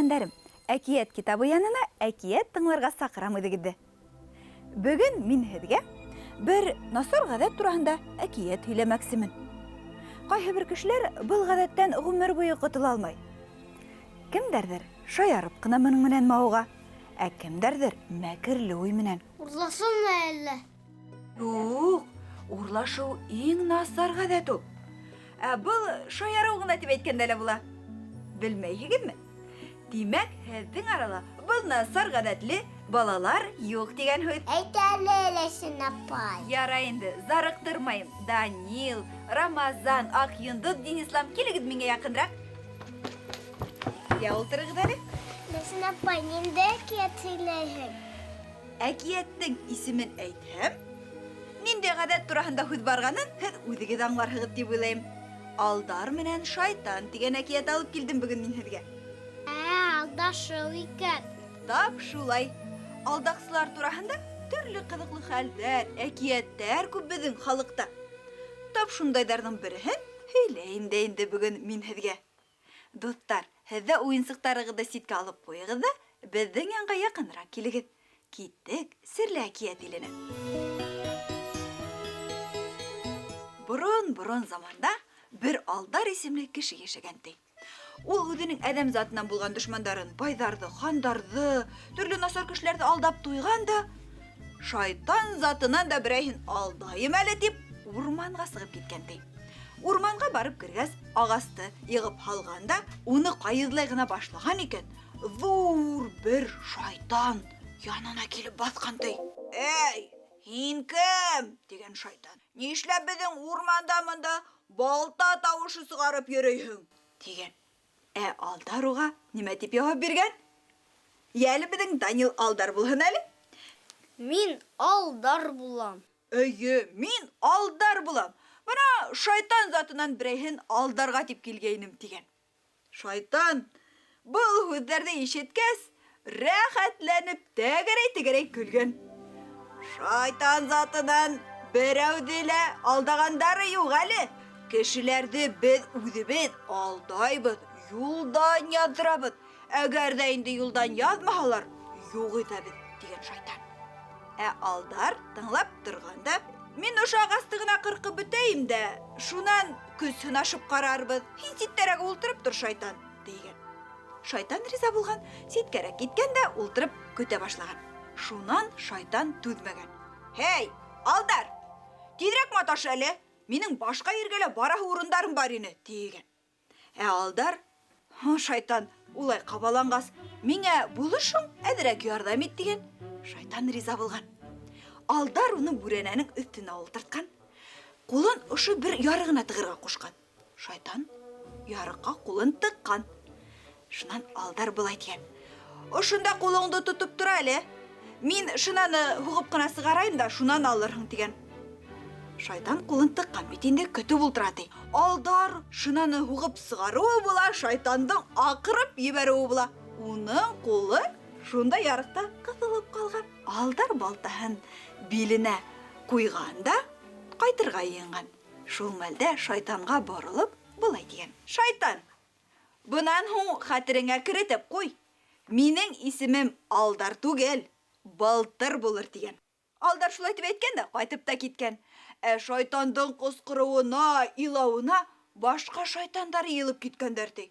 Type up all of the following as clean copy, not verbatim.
Үҫкәндәрем, әкиәт китабы янына әкиәт тыңларға саҡырам үҙегеҙҙе. Бөгөн мин һеҙгә бер насар ғәҙәт тураһында әкиәт һөйләмәксемен. Ҡайһы бер кешеләр был ғәҙәттән ғүмер буйы ҡотола алмай. Кемдәрҙер шаярып ҡына моның менән мауыға, ә кемдәрҙер мәкерле уй менән. Урлашыумы әллә? Юҡ, урлашыу иң насар ғәҙәт ул. Ә был шаярыу ғына тип әйткәндә лә була. Белмәйһегеҙме? Тимәк, һеҙҙең арала был насар ғәҙәтле балалар юҡ тигән һүҙ. Әйт әле, Ләйсән апай. Ярай инде, зарыҡтырмайым. Данил, Рамазан, Аҡ йондоҙ, Динислам, килегеҙ миңә яҡынраҡ. Килә ултырығыҙ әле. Ләйсән апай, ниндәй әкиәт һөйләйһең? Әкиәттең исемен әйтһәм, ниндәй ғәҙәт тураһында һүҙ барғанын һеҙ үҙегеҙ аңларһығыҙ тип уйлайым. Алдар менән Шайтан тигән әкиәт алып килдем бөгөн мин һеҙгә. Ә, алдашыу икән. Тап шулай. Алдаҡсылар тураһында төрлө ҡыҙыҡлы хәлдәр, әкиәттәр күп беҙҙең халыҡта. Тап шундайҙарҙың береһен һөйләйем дә инде бөгөн мин һеҙгә. Дуҫтар, һеҙ ҙә уйынсыҡтарығыҙҙы ситкә алып ҡуйығыҙ ҙа, беҙҙең янға яҡыныраҡ килегеҙ. Киттек серле әкиәт иленә. Борон-борон заманда бер Алдар исемле кеше йәшәгән ти. Ул үҙенең әҙәм затынан булған дошмандарын, байҙарҙы, хандарҙы, төрлө насар кешеләрҙе алдап туйған да, шайтан затынан да берәйһен алдайым әле тип, урманға сығып киткән ти. Урманға барып кергәс, ағасты йығып һалған да, уны ҡайыҙлай ғына башлаған икән, ҙур бер шайтан янына килеп баҫҡан ти. Эй, һин кем? тигән шайтан. Нишләп беҙҙең урманда мында балта тауышы сығарып йөрөйһөң? тигән. Ә Алдар уға нимә тип яуап биргән? Йәле беҙҙең Данил Алдар булһын әле. Мин Алдар булам. Эйе, мин Алдар булам. Бына шайтан затынан берәйһен алдарға тип килгәйнем, тигән. Шайтан был һүҙҙәрҙе ишеткәс, рәхәтләнеп тәгәрәй-тәгәрәй көлгән. Шайтан затынан берәүҙе лә алдағандары юҡ әле. Кешеләрҙе беҙ үҙебеҙ алдайбыҙ, юлдан яҙҙырабыҙ. Әгәр ҙә инде юлдан яҙмаһалар, юҡ итәбеҙ, тигән шайтан. Ә Алдар тыңлап торған да, мин ошо ағасты ғына ҡырҡып бөтәйем дә, шунан көс һынашып ҡарарбыҙ. Һин ситтәрәк ултырып тор, шайтан, тигән. Шайтан риза булған, ситкәрәк киткән дә ултырып көтә башлаған. Шунан шайтан түҙмәгән. Һей, Алдар, тиҙерәк маташ әле, минең башҡа ергә лә бараһы урындарым бар ине, тигән. Ә Алдар, Һо, шайтан, улай ҡабаланғас, миңә булышың, әҙерәк ярҙам ит, тигән. Шайтан риза булған. Алдар уны бүрәнәнең өҫтөнә ултыртҡан. Ҡулын ошо бер ярығына тығырға ҡушҡан. Шайтан ярыҡҡа ҡулын тыҡҡан. Шунан Алдар былай тигән. Ошонда ҡулыңды тотоп тор әле. Мин шынаны һуғып ҡына сығарайым да, шунан алырһың, тигән. Шайтан ҡулын тыҡҡан бит инде, көтөп ултыра ти. Алдар шынаны һуғып сығарыуы була, шайтандың аҡырып ебәреүе була. Уның ҡулы шунда ярыҡта ҡыҫылып ҡалған. Алдар балтаһын биленә ҡуйған да ҡайтырға йыйынған. Шул мәлдә шайтанға боролоп былай тигән. Шайтан, бынан һуң хәтереңә керетеп ҡуй, минең исемем Алдар түгел, Былтыр булыр, тигән. Алдар шулай тип әйткән дә ҡайтып та киткән. Ә шайтандың ҡысҡырыуына, илауына башҡа шайтандар йыйылып киткәндәр, ти.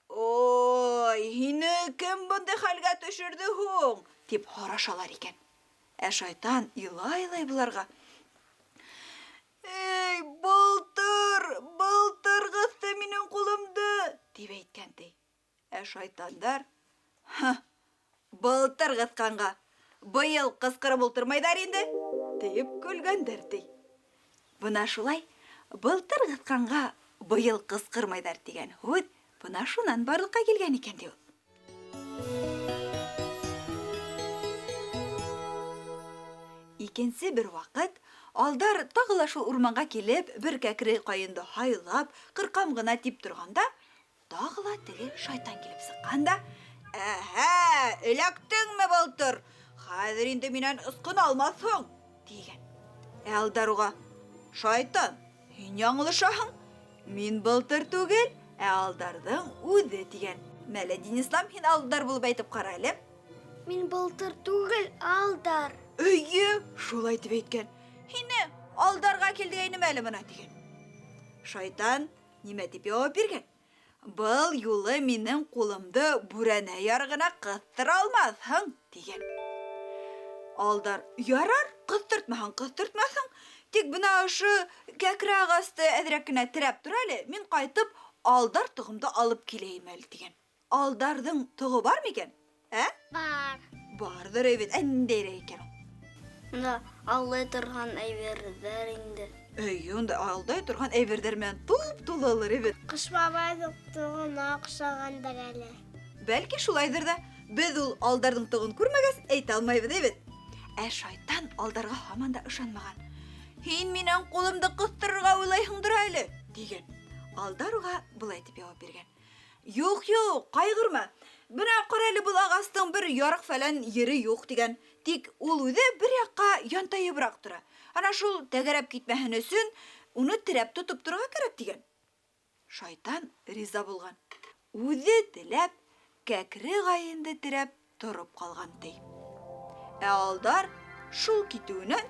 Ой, һине кем бындай хәлгә төшөрҙө һуң? тип һорашалар икән. Ә шайтан илай-илай быларға: Эй, Былтыр, Былтыр ҡыҫты минең ҡулымды, тип әйткән, ти. Ә шайтандар: Һы, Былтыр ҡыҫҡанға быйыл ҡысҡырып ултырмайҙар инде, тип көлгәндәр, ти. Бына шулай, былтыр ҡыҫҡанға быйыл ҡысҡырмайҙар тигән һүҙ бына шунан барлыҡҡа килгән икән, ти ул. Икенсе бер ваҡыт Алдар тағы ла шул урманға килеп, бер кәкре ҡайынды һайлап, ҡырҡам ғына тип торғанда, тағы ла теге шайтан килеп сыҡҡан да, Әһә, эләктеңме, Былтыр? Хәҙер инде минән ысҡына алмаҫһың, тигән. Ә Алдар уға: Шайтан, һин яңылышаһың. Мин Былтыр түгел, ә Алдарҙың үҙе, тигән. Мәле, Динислам, һин Алдар булып әйтеп ҡара әле. Мин былтыр түгел, Алдар. Эйе, шулай тип әйткән. Һине алдарға килгәйнем әле бына тигән. Шайтан нимә тип яуап биргән? Был юлы минең ҡулымды бүрәнә ярығына ҡыҫтыра алмаҫһың, тигән. Алдар, ярар, ҡыҫтыртмаһаң, ҡыҫтыртмаҫһың. Тик бына ошо кәкре ағасты әҙерәк кенә терәп тор әле, мин ҡайтып алдар тоғомдо алып киләйем әле, тигән. Алдарҙың тоғо бар микән? Ә? Бар. Барҙыр бит, ә ниндәйерәк икән ул? Унда алдай торған әйберҙәр инде. Эйе, унда алдай торған әйберҙәр менән туп-тулылыр бит. Ҡыш бабайҙың тоғона оҡшағандыр әле. Бәлки шулайҙыр ҙа. Беҙ ул Алдарҙың тоғон күрмәгәс, әйтә алмайбыҙ бит. Ә шайтан Алдарға һаман да ышанмаған. Һин минең ҡулымды ҡыҫтырырға уйлайһыңдыр әле, тигән. Алдар уға былай тип яуап биргән. Юҡ, юҡ, ҡайғырма. Бына ҡара әле, был ағастың бер ярыҡ фәлән ере юҡ, тигән. Тик ул үҙе бер яҡҡа янтайыбыраҡ тора. Ана шул тәгәрәп китмәһен өсөн уны терәп тотоп торорға кәрәк, тигән. Шайтан риза булған. Үҙе теләп кәкре ғайынды терәп тороп ҡалған, ти. Ә Алдар шул китеүенән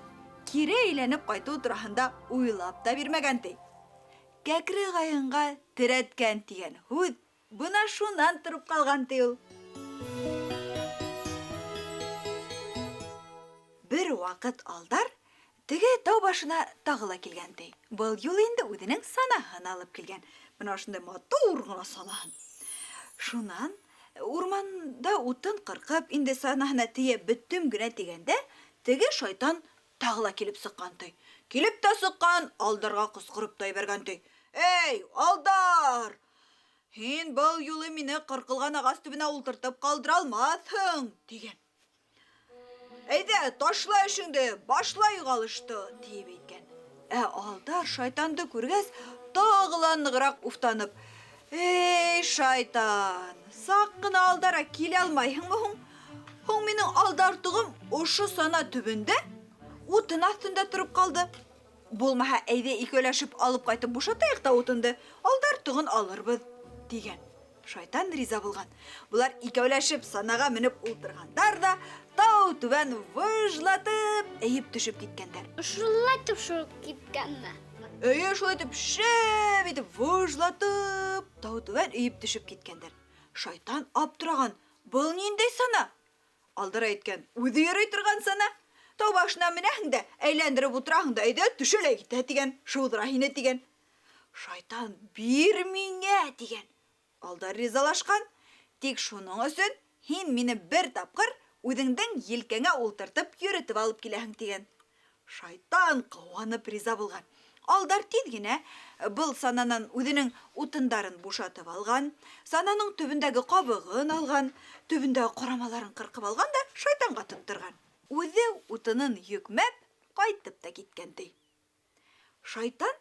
кире әйләнеп ҡайтыу тураһында уйлап та бирмәгән, ти. Кәкре ғайынға терәткән тигән һүҙ бына шунан тороп ҡалған, ти ул. Бер ваҡыт Алдар теге тау башына тағы ла килгән, ти. Был юлы инде үҙенең санаһын алып килгән. Бына ошондай матур ғына санаһын. Шунан урманда утын ҡырҡып, инде санаһына тейәп бөттөм генә тигәндә, теге шайтан тағы ла килеп сыҡҡан, ти. Килеп тә сыҡҡан, Алдарға ҡысҡырып та ебәргән, ти. Эй, Алдар! Һин был юлы мине ҡырҡылған ағас төбөнә ултыртып ҡалдыра алмаҫһың, тигән. Әйҙә, ташла эшеңде, башла юғалышты, тиеп әйткән. Ә Алдар шайтанды күргәс, тағы ла нығыраҡ уфтанып, Эй, шайтан, саҡ ҡына алдара килә алмайһыңмы һуң? Һуң минең алдар тоғом ошо сана төбөндә, утын аҫтында тороп ҡалды. Булмаһа, әйҙә икәүләшеп алып ҡайтып бушатайыҡ та утынды, алдар тоғон алырбыҙ, тигән. Шайтан риза булған. Былар икәүләшеп санаға менеп ултырғандар ҙа, тау түбән выжлатып, эйеп төшөп киткәндәр. Шулай итеп шуып киткәнме? Эйе, шулай итеп шәп итеп выжлатып, тау түбән эйеп төшөп киткәндәр. Шайтан аптыраған. Был ниндәй сана? Алдар әйткән, үҙе йөрөй торған сана. Тау башына менәһең дә, әйләндереп ултыраһың да, әйҙә төшә лә китә тигән, шыуҙыра һине тигән. Шайтан бир миңә тигән. Алдар ризалашҡан. Тик шуның өсөн һин мине бер тапҡыр үҙеңдең елкәңә ултыртып йөрөтөп алып киләһең тигән. Шайтан ҡыуанып риза булған. Алдар тиҙ генә был сананан үҙенең утындарын бушатып алған, сананың төбөндәге ҡабығын алған, төбөндәге ҡорамаларын ҡырҡып алған да шайтанға тотторған. Үҙе утынын йөкмәп ҡайтып та киткән, ти. Шайтан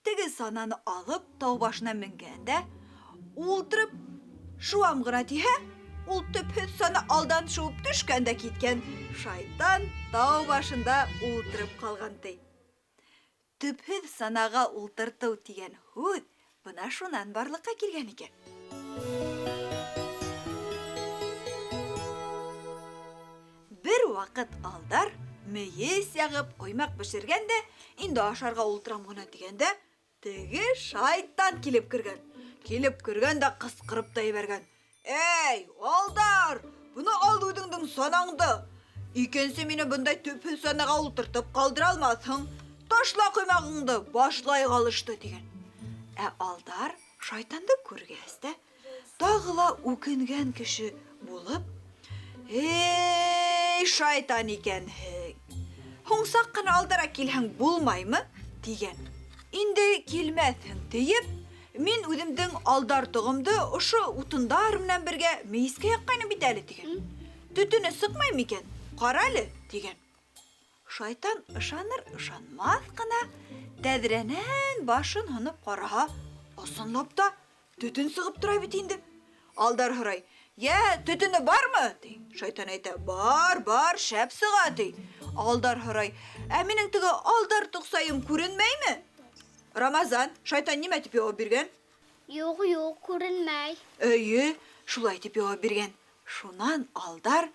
теге сананы алып тау башына менгән дә, ултырып шыуам ғына тиһә, ул төпһөҙ сана алдан шыуып төшкән дә киткән. Шайтан тау башында ултырып ҡалған, ти. Төпһөҙ санаға ултыртыу тигән һүҙ бына шунан барлыҡҡа килгән икән. Бер ваҡыт Алдар мейес яғып ҡоймаҡ бешергән дә, инде ашарға ултырам ғына тигәндә, теге шайтан килеп кергән. Килеп кергән дә ҡысҡырып та ебәргән. Эй, Алдар, бына ал үҙеңдең санаңды. Икенсе мине бындай төпһөҙ санаға ултыртып ҡалдыра алмаҫһың. Ташла ҡоймағыңды, башлай ҡалышты, тигән. Ә Алдар шайтанды күргәс тә, тағы ла үкенгән кеше булып, Эй, шайтан икәнһең. Һуң саҡ ҡына алдара килһәң булмаймы? Тигән. Инде килмәҫһең тиеп, мин үҙемдең алдар тоғомдо ошо утындар менән бергә мейескә яҡҡайным бит әле, тигән. Төтөнө сыҡмай микән? Ҡара әле, тигән. Шайтан ышаныр ышанмаҫ ҡына тәҙрәнән башын һоноп ҡараһа, ысынлап та төтөн сығып тора бит инде. Алдар һорай, Йә, төтөнө бармы? Ти. Шайтан әйтә, бар, бар, шәп сыға, ти. Алдар һорай, ә минең теге алдар тоҡсайым күренмәйме? Рамазан, шайтан нимә тип яуап биргән? Юҡ, юҡ, күренмәй. Эйе, Шулай тип яуап биргән. Шунан Алдар,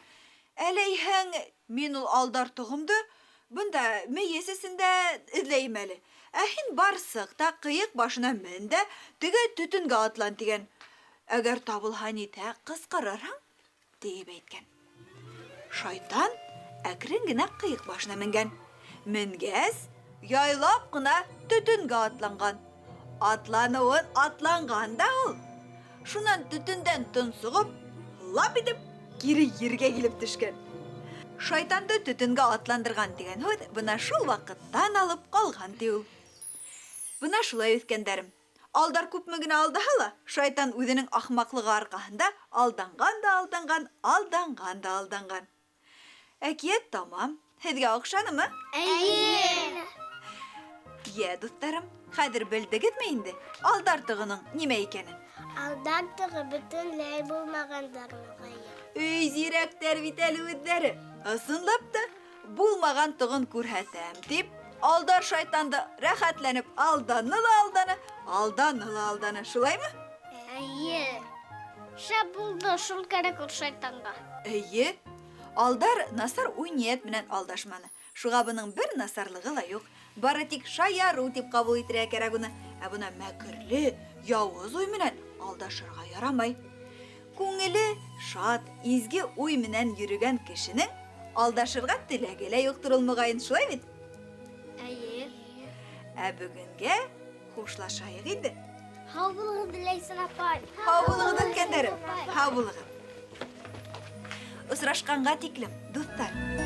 Әләйһәң, мин ул Алдар тоғомдо бында мейес эсендә эҙләйем әле. Ә һин бар сыҡ та ҡыйыҡ башына мен дә теге төтөнгә атлан, тигән. Әгәр табылһа нитһә, ҡысҡырырһың, тиеп әйткән. Шайтан әкрен генә ҡыйыҡ башына менгән. Менгәс, яйлап ҡына төтөнгә атланған. Атланыуын атланған да ул. Шунан төтөндән тонсоғоп, лап итеп кире ергә килеп төшкән. Шайтанды төтөнгә атландырған тигән һүҙ бына шул ваҡыттан алып ҡалған ти ул. Бына шулай, үҫкәндәрем. Алдар күпме генә алдаһа ла, шайтан үҙенең ахмаҡлығы арҡаһында алданған да алданған, алданған да алданған. Әкиәт тамам. Һеҙгә оҡшанымы? Эйе. Йә, дуҫтарым, хәҙер белдегеҙме инде Алдар тоғоноң нимә икәнен? Алдар тоғо бөтөнләй булмағандар, моғайын. Өй, зирәктәр бит әле үҙҙәре. Ысынлап та, булмаған тоғон күрһәтәм тип, Алдар шайтанды рәхәтләнеп алданы ла алданы, алданы ла алданы. Шулаймы? Эйе. Шәп булды, шул кәрәк ул шайтанға. Эйе. Алдар насар уй-ниәт менән алдашманы. Шуға бының бер насарлығы ла юҡ. Бары тик шаярыу тип ҡабул итергә кәрәк уны. Ә бына мәкерле, яуыз уй менән алдашырға ярамай. Күңеле шат, изге уй менән йөрөгән кешенең алдашырға теләге лә юҡтыр ул, моғайын, шулай бит? Эйе. Ә бөгөнгә хушлашайыҡ инде. Һау булығыҙ, Ләйсән апай. Һау булығыҙ, үҫкәндәрем. Һау булығыҙ. Осрашҡанға тиклем, дуҫтар.